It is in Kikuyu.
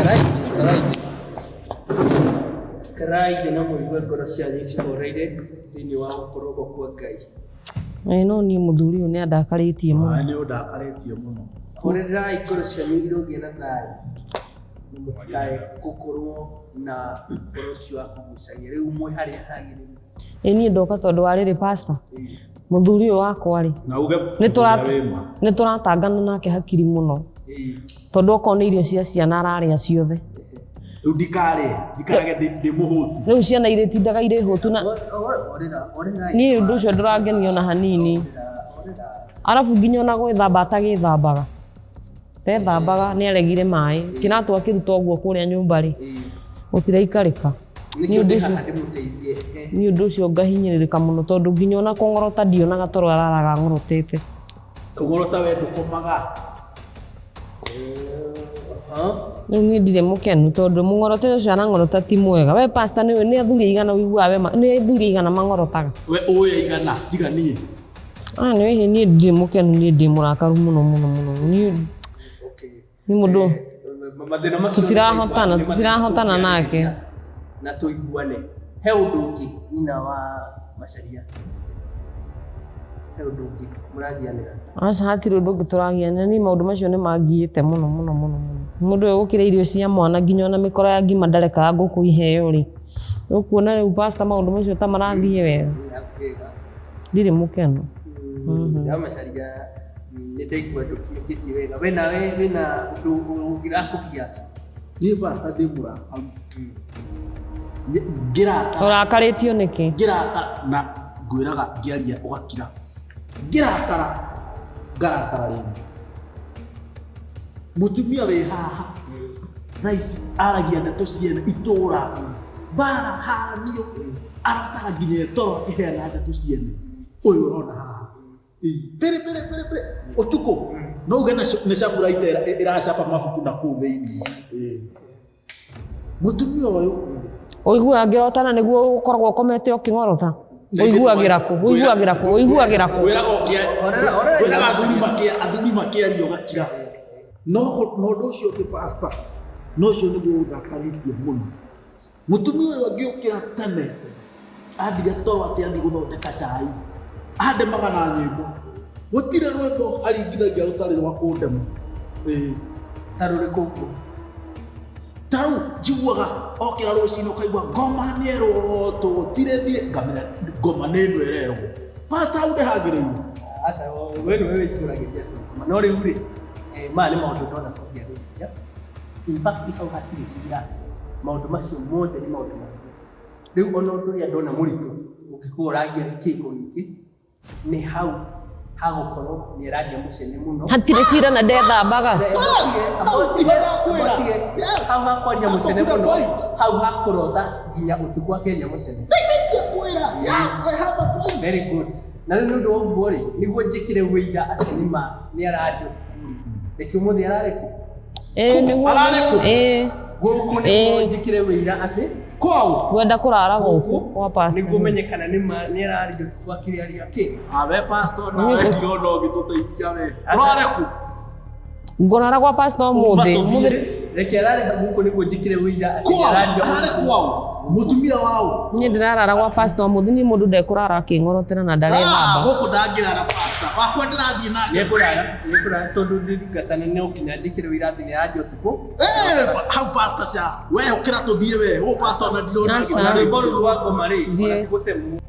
Ikarai, ikarai thĩ. Ikarai thĩ na mũigue ngoro cianyu cihoreire thĩinĩ wa gũkorwo ho kwa Ngai. Ĩĩ no niĩ mũthuri ũyũ nĩ andakarĩtie mũno. Nawe nĩ ũndakarĩtie mũno. Horerai ngoro cianyu irogĩa na thayũ na mũtikae gũkorwo na ũhoro ũcio wa kũgucania. Rĩu mwĩ harĩa hagĩrĩru. Ĩ niĩ ndoka tondũ wa rĩrĩ pastor, mũthuri ũyũ wakwa rĩ, Na uge nĩ tũra- ũrĩa wĩ ma. nĩ tũratangana nake hakiri mũno tondũ okorwo nĩ irio cia ciana ararĩa ciothe. Rĩu ndikarĩe, njikarage ndĩ mũhũtu. Rĩu ciana irĩtindaga irĩ hũtu na niĩ ũndũ ũcio ndũrangenia ona hanini. Arabu nginya ona gwĩthamba atagĩthambaga. Ndethambaga nĩ aregire maĩ. Kĩratũ akĩruta ũguo kũrĩa nyũmba rĩ, gũtiraikarĩka. Nĩkĩo ndĩ haha ndĩmũteithie. Niĩ ũndũ ũcio ngahinyĩrĩrĩka mũno tondũ nginya ona kũng'orota ndionaga toro araraga ang'orotete. Kũng'orota we ndũkomaga. Rĩu niĩ ndirĩ mũkenu tondũ mũng'orotere ũcio arang'orota ti mwega. We pastor nĩũĩ nĩ athuri aigana ũiguaga we nĩ athuri aigana mang'orotaga? We ũĩ aigana tiga niĩ. Ah nĩ wĩhĩ niĩ ndirĩ mũkenu niĩ ndĩ mũrakaru mũno mũno mũno. Niĩ nĩ mũndũ Mathĩna macio tũtirahotana nĩ mathĩna tũtirahotana nake. tũngĩarĩrĩria na tũiguane. He ũndũ ũngĩ nyina wa Macharia, he ũndũ ũngĩ mũragianĩra? Aca hatirĩ ũndũ ũngĩ tũragianĩra, niĩ maũndũ macio nĩ mangiĩte mũno mũno mũno mũno. Mũndũ ũyũ gũkĩra irio cia mwana nginya ona mĩkora ya ngima ndarekaga ngũkũ iheo rĩ, ũkuona rĩu pastor maũndũ macio ta marathiĩ wega? Ndirĩ mũkenu. Ya Macharia nĩ ndaigua ndũkinyũkĩtie wega. We nawe wĩna ũndũ ũngĩrakũgia? Niĩ pastor ndĩ mũrakaru. Ngĩrakara. Ũrakarĩtio nĩkĩ? Ngĩrakara na ngwĩraga ngĩaria ũgakira. Ngĩrakara ngarakara rĩngĩ. Mũtumia wĩ haha thaa ici aragia ndeto ciene itũra mbara haranio arotaga nginya toro akĩheana ndeto ciene ũyũ ũrona haha. Pere pere pere pere ũtukũ no uge nĩ caburaita ĩracaba mabuku na kũu thĩinĩ. Mũtumia ũyũ Ũiguaga ngĩrotana nĩguo ũkoragwo ũkomete ũkĩng'orota? Ũiguagĩra kũ? Ũiguagĩra kũ? Ũiguagĩra kũ? Ngwĩraga ũkĩa ngwĩraga athuri makĩa athuri makĩaria ũgakira. No na ũndũ ũcio ũngĩ pastor, na ũcio nĩguo ũndakarĩtie mũno. Mũtumia ũyũ angĩũkĩra tene andige toro atĩ athiĩ gũthondeka cai, andemaga na nyĩmbo. Gũtirĩ rwĩmbo aringithagia rũtarĩ rwa kũndema. Ĩĩ. Ta rũrĩkũ ũguo? Ta rĩu njiguaga okĩra rũcinĩ ũkaigua ngoma nĩ erwo tũtirĩ thiĩ, ngamenya ngoma nĩ ĩno ĩrerwo. Pastor hau ndĩhagĩrĩire. Aca, we nĩwe wĩihũragĩria tu ngoma. No rĩu rĩ, maya nĩ maũndũ ndona tũngĩarĩrĩria. In fact hau hatirĩ cira, maũndũ macio mothe nĩ maũndũ mahũthũ. Rĩu ona ũndũ ũrĩa ndona mũritũ ũngĩkorwo ũragia kĩhiko gĩkĩ, nĩ hau hagũkorwo nĩ aragia mũcene mũno. Hatirĩ cira na ndethambaga. Hau hakwaria mũcene mũno, hau hakũrota nginya ũtukũ akĩaria mũcene. Very good. Na rĩu nĩ ũndũ wa ũguo rĩ, nĩguo njĩkĩre ũira atĩ nĩ ma nĩ araria ũtukũ rĩ, reke ũmũthĩ ararĩ kũ? Ĩĩ nĩguo. Ararĩ kũ? Ĩĩ. Gũkũ nĩguo njĩkĩre ũira atĩ Kwao? Ngwenda kũrara gũkũ kwa pastor. Nĩguo menye kana nĩ ma nĩ araria ũtukũ akĩaria kĩ. Awe pastor nawe ndirona ũgĩtũteithia we. Ũrarĩ kũ? Ngũrara gwa pastor ũmũthĩ. Ũmũthĩ Reke arare gũkũ nĩguo njĩkĩre ũira atĩ Kwao? nĩararia Ararĩ ũtukũ. kwao? Mũtumia wao? Niĩ ndĩrarara gwa pastor ũmũthĩ, niĩ mũndũ ndekũrara akĩng'orotera na ndarethamba. Ah, gũkũ ndangĩrara pastor. Wakwa ndĩrathiĩ nake. Nĩekũrara, nĩekũrara tondũ ndĩringatana no nginya njĩkĩre ũira atĩ nĩararia ũtukũ. Eh, hau pastor ca. We ũkĩra tũthiĩ we. Hau pastor ona ndirona. Aca. Ona rwĩmbo rũu rwa ngoma rĩ, ona Thiĩ. ti gũtemwo.